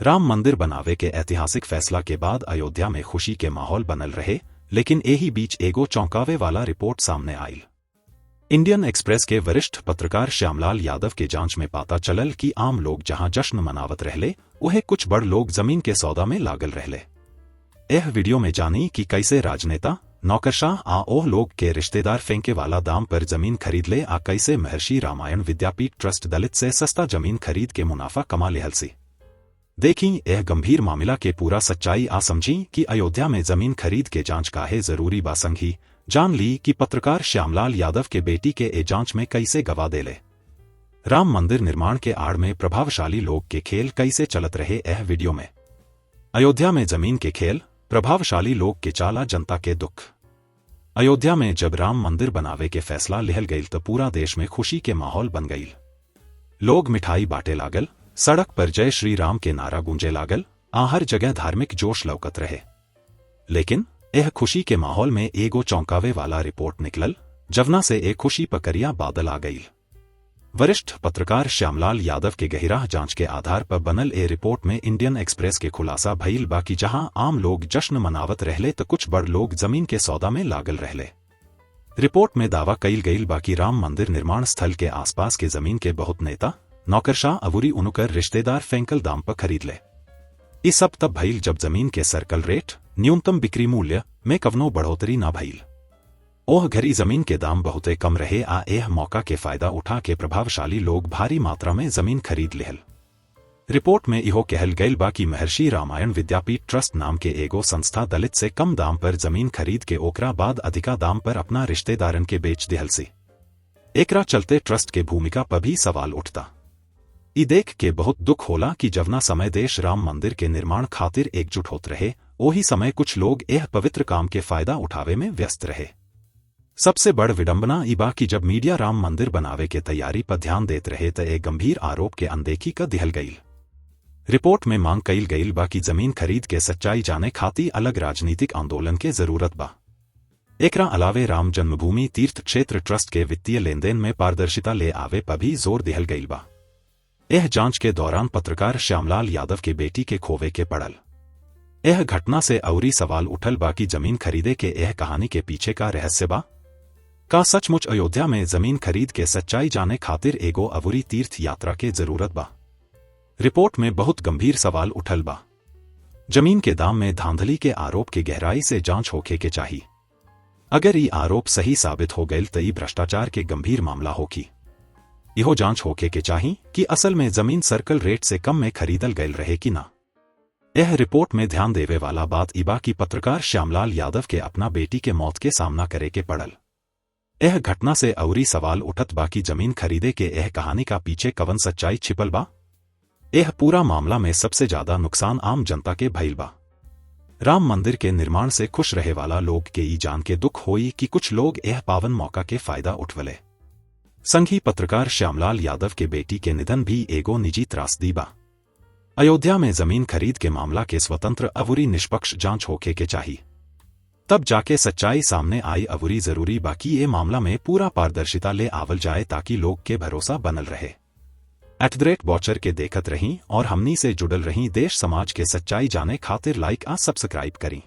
राम मंदिर बनावे के ऐतिहासिक फैसला के बाद अयोध्या में खुशी के माहौल बनल रहे, लेकिन एही बीच एगो चौंकावे वाला रिपोर्ट सामने आयल। इंडियन एक्सप्रेस के वरिष्ठ पत्रकार श्यामलाल यादव के जांच में पता चलल कि आम लोग जहां जश्न मनावत रहले, उहे कुछ बड़ लोग जमीन के सौदा में लागल रहले। एह वीडियो में जानी कि कैसे राजनेता, नौकरशाह आ ओह लोग के रिश्तेदार फेंके वाला दाम पर जमीन खरीद ले आ कैसे महर्षि रामायण विद्यापीठ ट्रस्ट दलित से सस्ता जमीन खरीद के मुनाफा कमा लेहल सी। देखी यह गंभीर मामला के पूरा सच्चाई आ समझी कि अयोध्या में जमीन खरीद के जांच काहे जरूरी बा। संगी जान ली कि पत्रकार श्यामलाल यादव के बेटी के ए जांच में कैसे गवा देले। राम मंदिर निर्माण के आड़ में प्रभावशाली लोग के खेल कैसे चलत रहे एह वीडियो में। अयोध्या में जमीन के खेल, प्रभावशाली लोग के चाला, जनता के दुख। अयोध्या में जब राम मंदिर बनावे के फैसला लिहल गईल तो पूरा देश में खुशी के माहौल बन गईल। लोग मिठाई बांटे लागल, सड़क पर जय श्री राम के नारा गूंजे लागल आ हर जगह धार्मिक जोश लौकत रहे। लेकिन एह खुशी के माहौल में एगो चौंकावे वाला रिपोर्ट निकलल, जवना से एक खुशी पर करिया बादल आ गईल। वरिष्ठ पत्रकार श्यामलाल यादव के गहिरा जांच के आधार पर बनल ए रिपोर्ट में इंडियन एक्सप्रेस के खुलासा भइल बाकी जहां आम लोग जश्न मनावत रहले तो कुछ बड़ लोग जमीन के सौदा में लागल रहले। रिपोर्ट में दावा कईल गईल बाकी राम मंदिर निर्माण स्थल के आसपास के जमीन के बहुत नेता, नौकरशाह अवुरी उनुकर रिश्तेदार फेंकल दाम पर खरीद ले। इस सब तब भइल जब जमीन के सर्कल रेट, न्यूनतम बिक्री मूल्य में कवनो बढ़ोतरी ना भइल। ओह घरी जमीन के दाम बहुते कम रहे आ एह मौका के फायदा उठा के प्रभावशाली लोग भारी मात्रा में जमीन खरीद लेहल। रिपोर्ट में इहो कहल गईल बा कि महर्षि रामायण विद्यापीठ ट्रस्ट नाम के एगो संस्था दलित से कम दाम पर जमीन खरीद के ओकरा बाद अधिका दाम पर अपना रिश्तेदारन के बेच दिहल सी। एकरा चलते ट्रस्ट के भूमिका पर भी सवाल उठता। ई देख के बहुत दुख होला कि जवना समय देश राम मंदिर के निर्माण खातिर एकजुट होत रहे, ओही समय कुछ लोग एह पवित्र काम के फायदा उठावे में व्यस्त रहे। सबसे बड़ विडंबना ई बा कि जब मीडिया राम मंदिर बनावे के तैयारी पर ध्यान देत रहे त एक गंभीर आरोप के अनदेखी कर दिहल गईल। रिपोर्ट में मांग कईल गईल बा कि जमीन खरीद के सच्चाई जाने खाती अलग राजनीतिक आंदोलन के जरूरत बा। एकरा अलावे राम जन्मभूमि तीर्थ क्षेत्र ट्रस्ट के वित्तीय लेनदेन में पारदर्शिता ले आवे पर भी जोर दिहल गईल बा। एह जांच के दौरान पत्रकार श्यामलाल यादव के बेटी के खोवे के पड़ल। एह घटना से औरी सवाल उठल बा कि जमीन खरीदे के एह कहानी के पीछे का रहस्य बा। का सचमुच अयोध्या में जमीन खरीद के सच्चाई जाने खातिर एगो अवुरी तीर्थ यात्रा के जरूरत बा? रिपोर्ट में बहुत गंभीर सवाल उठल बा। जमीन के दाम में धांधली के आरोप के गहराई से जांच होखे के चाहिए। अगर ई आरोप सही साबित हो गईल त ई भ्रष्टाचार के गंभीर मामला होखी। इहो जांच होखे के चाही कि असल में जमीन सर्कल रेट से कम में खरीदल गईल रहे कि ना। यह रिपोर्ट में ध्यान देवे वाला बात इबा कि पत्रकार श्यामलाल यादव के अपना बेटी के मौत के सामना करे के पड़ल। यह घटना से औरी सवाल उठत बा कि जमीन खरीदे के यह कहानी का पीछे कवन सच्चाई छिपल बा। यह पूरा मामला में सबसे ज्यादा नुकसान आम जनता के भइल बा। राम मंदिर के निर्माण से खुश रहे वाला लोग के ई जान के दुख होई कि कुछ लोग यह पावन मौका के फायदा उठवले। संघी पत्रकार श्यामलाल यादव के बेटी के निधन भी एगो निजी त्रासदी बा। अयोध्या में जमीन खरीद के मामला के स्वतंत्र अवुरी निष्पक्ष जांच होखे के चाहिए, तब जाके सच्चाई सामने आई। अवुरी जरूरी बाकी ये मामला में पूरा पारदर्शिता ले आवल जाए ताकि लोग के भरोसा बनल रहे। @बॉचर के देखत रही और हमनी से जुड़ल रही। देश समाज के सच्चाई जाने खातिर लाइक आ सब्सक्राइब करी।